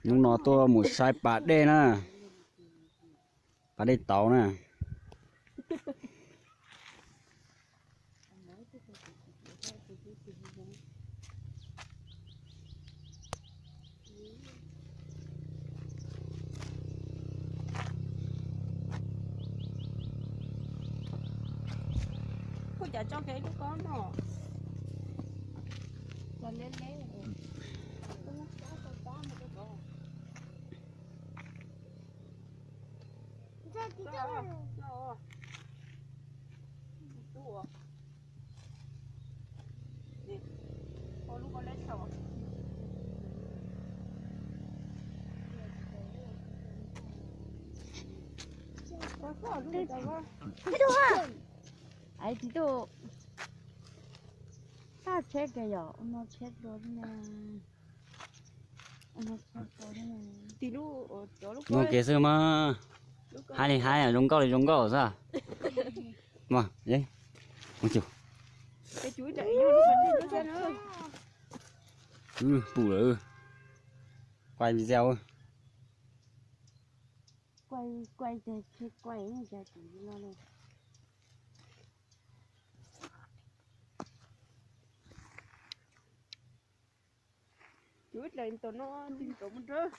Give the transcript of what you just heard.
Hnub no tuaj mus saib pas dej na, pas dej tauv na. Kuv cas tso kev lub kob no. Ais tsis tuaj, tab tsheb kiag yom, ua no tsheb dua na. Ua no tsheb dua na. Muaj kev xwb mas, haib li haib, zoo nkauj li zoo nkauj xwb. Mas, mus, pum lawm, quay video. Quay, quay ces tsis quay, ces kuv no li. Kuv dlaim tom no, tig tom mus nrad.